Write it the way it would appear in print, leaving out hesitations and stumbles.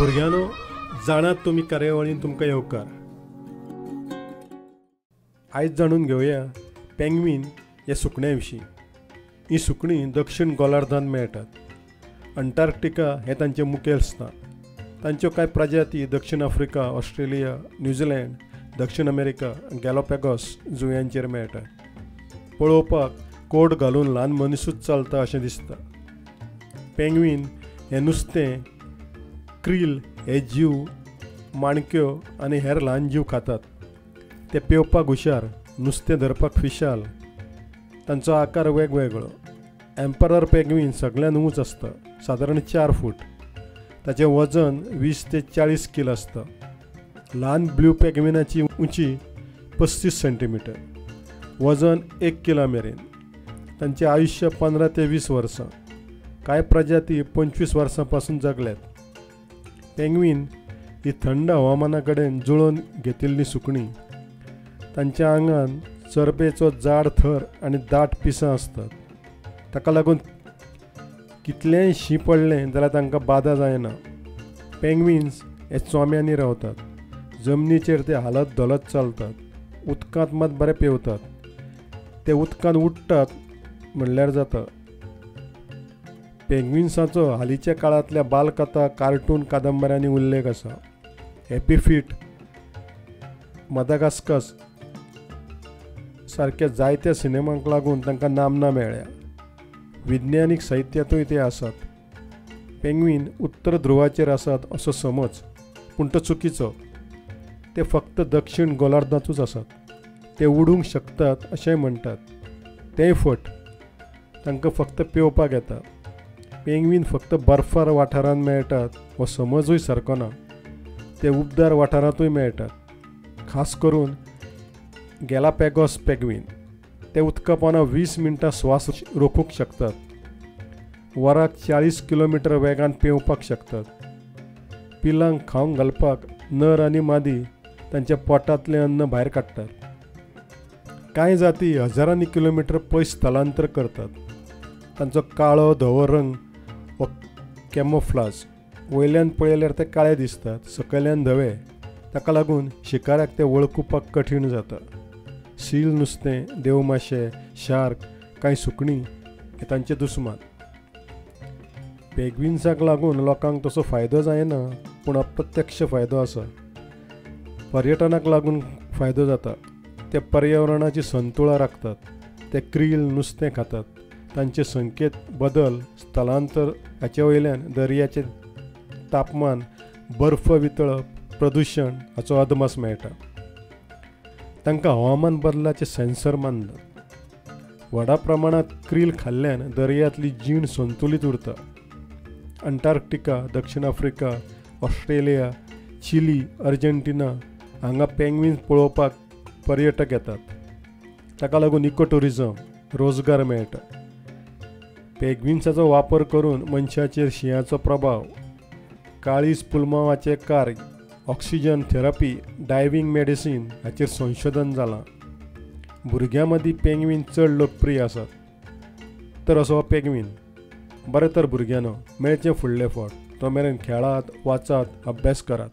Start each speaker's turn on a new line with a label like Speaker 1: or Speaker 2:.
Speaker 1: भुरग्यांनो, जाणात तुमी कार्यावळीन तुमकां येवकार. आयज जाणून घेवया पेंग्वीन ह्या सुकण्या विशीं. ही सुकणीं दक्षिण गोलार्धांत मेळटात. अंटार्क्टिका हें तांचें मुखेल स्थान. तांच्यो कांय प्रजाती दक्षिण आफ्रिका, ऑस्ट्रेलिया, न्यूझीलंड, दक्षिण अमेरिका, गॅलोपॅगॉस जुंव्यांचेर मेळटात. पळोवपाक कोट घालून ल्हान मनिसूच चलता अशें दिसता. पेंग्वीन हें नुस्तें, क्रिल हे जीव, माणक्यो आनी हेर ल्हान जीव खातात. ते पेंवपाक हुशार, नुस्तें धरपाक फिशाल. तांचो आकार वेगवेगळो. एम्परर पेंग्वीन सगळ्यान ऊंच आसता, सादारण 4 फूट. ताचें वजन 20 ते 40 किल आसता. ल्हान ब्लू पेंग्विनाची उंची 35 सेंटीमिटर, वजन 1 किला मेरेन. तांचें आयुश्य 15 ते 20 वर्सां. कांय प्रजाती 25 वर्सां पासून जगल्यात. पेंग्वीन ही थंड हवामाना कडेन जुळोवन घेतिल्लीं सुकणीं. तांच्या आंगान चरबेचो जाड थर आनी दाट पिसां आसतात. ताका लागून कितलेंय शीं पडलें जाल्यार तांकां बादा जायना. पेंग्वीन्स हे चोम्यांनी रावतात. जमनीचेर ते हालत धोलत चलतात. उदकांत मात बरे पेंवतात. ते उदकांत उडटात म्हणल्यार जाता. पेंग्विन्साचो हालींच्या काळांतल्या बालकथा, कार्टून, कादंबऱ्यांनी उल्लेख आसा. हॅपी फीट, मदागास्कर सारक्या जायत्या सिनेमांक लागून तांकां नामना मेळ्ळ्या. विज्ञानीक साहित्यांतूय ते आसात. पेंग्वीन उत्तर ध्रुवाचेर आसात असो समज, पूण तो चुकीचो. ते फक्त दक्षिण गोलार्धांतूच आसात. ते उडूंक शकतात अशेंय म्हणटात, तेंय फट. तांकां फक्त पेंवपाक येता. पेंग्वीन फक्त बर्फार वाठारांत मेळटात हो समजूय सारको ना. ते उबदार वाठारांतूय मेळटात, खास करून गॅलापॅगॉस पेंग्वीन. ते उदका पोंदा 20 मिनटां श्वास रोखूंक शकतात. वराक 40 किलोमिटर वेगान पेंवपाक शकतात. पिलांक खावंक घालपाक नर आनी मादी तांच्या पोटांतलें अन्न भायर काडटात. कांय जाती हजारांनी किलोमिटर पयस स्थलांतर करतात. तांचो काळो धवो रंग हो कॅमोफ्लाज. वयल्यान पळयल्यार ते काळे दिसतात, सकयल्यान धवे. ताका लागून शिकाऱ्याक ते वळखुपाक कठीण जाता. सील नुस्तें, देवमाशे, शार्क, कांय सुकणीं हे तांचे दुस्मान. पेंग्विन्साक लागून लोकांक तसो फायदो जायना, पूण अप्रत्यक्ष फायदो आसा. पर्यटनाक लागून फायदो जाता. ते पर्यावरणाची संतुळा राखतात. ते क्रिल नुस्तें खातात. तांचे संकेत बदल, स्थलांतर हाचे वयल्यान दर्याचें तापमान, बर्फ वितळप, प्रदुशण हाचो अदमास मेळटा. तांकां हवामान बदलाचे सेन्सर मानतात. व्हडा प्रमाणांत क्रिल खाल्ल्यान दर्यांतली जीण संतुलीत उरता. अंटार्क्टिका, दक्षिण आफ्रिका, ऑस्ट्रेलिया, चिली, अर्जेंटिना हांगा पेंग्वीन पळोवपाक पर्यटक येतात. ताका लागून इको ट्युरिजम, रोजगार मेळटा. पेंग्विन्साचो वापर करून मनशाचेर शिंयाचो प्रभाव, काळीज पुलमांवाचें कार्य, ऑक्सिजन थेरपी, डायव्हिंग मेडिसीन हाचेर संशोधन जालां. भुरग्यां मदीं पेंग्वीन चड लोकप्रिय आसात. तर असो हो पेंग्वीन. बरें तर भुरग्यांनो, मेळचें फुडले फावट. तो मेरेन खेळात, वाचात, अभ्यास करात.